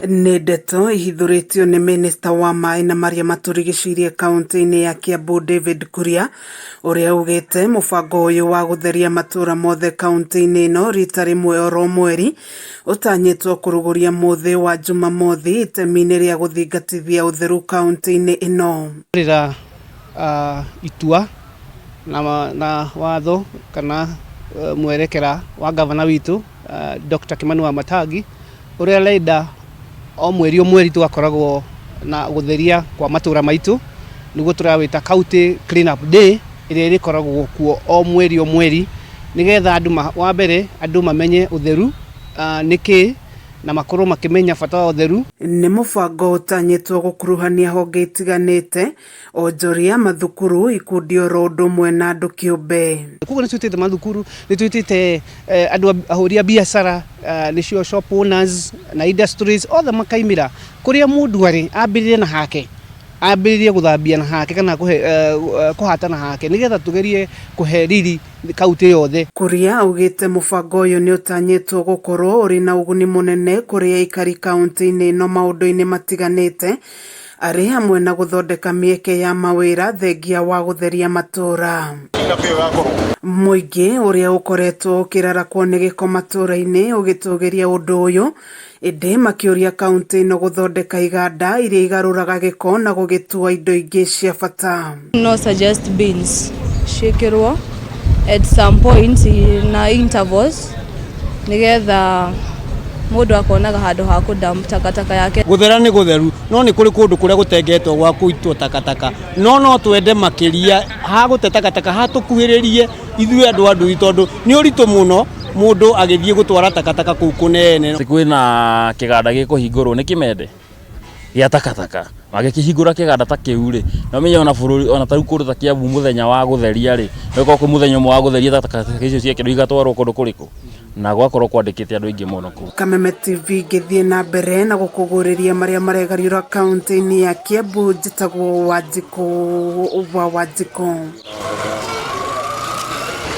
Nĩ ndeto ihithũrĩtio nĩ minista wa maĩ na marĩa matũrigicĩirie kaunti-inĩ ya Kiambu David Kuria ũrĩa ugĩte mũbango ũyũ wa gũtheria matũra mothe kaunti-inĩ ĩno rita rĩmwe oro mweri ũtanyĩtwo kũrugũria mũthĩ wa Jumamothi itemi-inĩ rĩa gũthingatithia ũtheru kaunti-inĩ ĩno. Rĩra itua na, na watho kana mwerekera wa gavana witũ Dr. Kimani Wamatangi ũrĩa arenda o mweri o mweri tũgakoragwo na gũtheria kwa matũra maitũ, nĩguo tũrawĩta county clean up day ĩrĩa ĩrĩkoragwo kuo o mweri o mweri, nĩgetha andũ wa mbere andũ mamenye ũtheru nĩ kĩĩ na makorwo makĩmenya bata wa ũtheru. Nĩ mũbango ũtanyĩtwo gũkuruhania honge itiganĩte, onjoria, mathukuru, ikundi oro ũndũ ũmwe na andũ kĩũmbe. Koguo nĩ twĩtĩte mathukuru, nĩ twĩtĩte andũ ahũri a biacara, nĩcio shop owners na industries othe makaimĩra kũrĩa mũndũ arĩ ambĩrĩrie na hake, ambĩrĩrie gũthambia na hake kana kũhata na hake nĩgetha tũgerie kũhe riri kaunti yothe. Kuria augĩte mũbango ũyũ nĩ ũtanyĩtwo gũkorwo ũrĩ na ũguni mũnene kũrĩ aikari kaunti-inĩ ĩno maũndũ-inĩ matiganĩte arĩ hamwe na gũthondeka mĩeke ya mawĩra thengia wa gũtheria matũra. Mũingĩ ũrĩa ũkoretwo ũkĩrarakwo nĩ gĩko matũra-inĩ ũgĩtũgĩria ũndũ ũyũ ĩndĩ makĩũria kaunti ĩno gũthondeka iganda iria igarũraga gĩko na gũgĩtua indo ingĩ cia bata. No suggest bins ciĩkĩrwo at some point na intervals nĩgetha mũndũ akonaga handũ ha kũ dump takataka yake. Gũthera nĩ gũtheru no nĩ kũrĩ kũndũ kũrĩa gũtengetwo gwa kũitwo takataka no no twende makĩria ha gũte takataka hatũkuhĩrĩrie ithuĩ andũ a ndũthi tondũ nĩ ũritũ mũno mũndũ agĩthiĩ gũtwara takataka kũu kũnene. Kwĩna kĩganda gĩkũhingũrwo nĩ Kĩmende gĩa takataka magĩkĩhingũra kĩganda ta kĩu rĩ, na ũmenye ona bũrũri ona ta rĩu kũndũ ta Kiambu mũthenya wa gũtheria rĩ, nĩ gũkoragwo kwĩ mũthenya ũmwe wa gũtheria takataka icio ciekĩrwo igatwarwo kũndũ kũrĩkũ, na gũgakorwo kwandĩkĩte andũ aingĩ mũno kũu. Kameme TV ngĩthiĩ na mbere na gũkũgũrĩria marĩa maregariũra kaunti-inĩ ya Kiambu, njĩtagwo Wanjikũ wa Wanjikũ.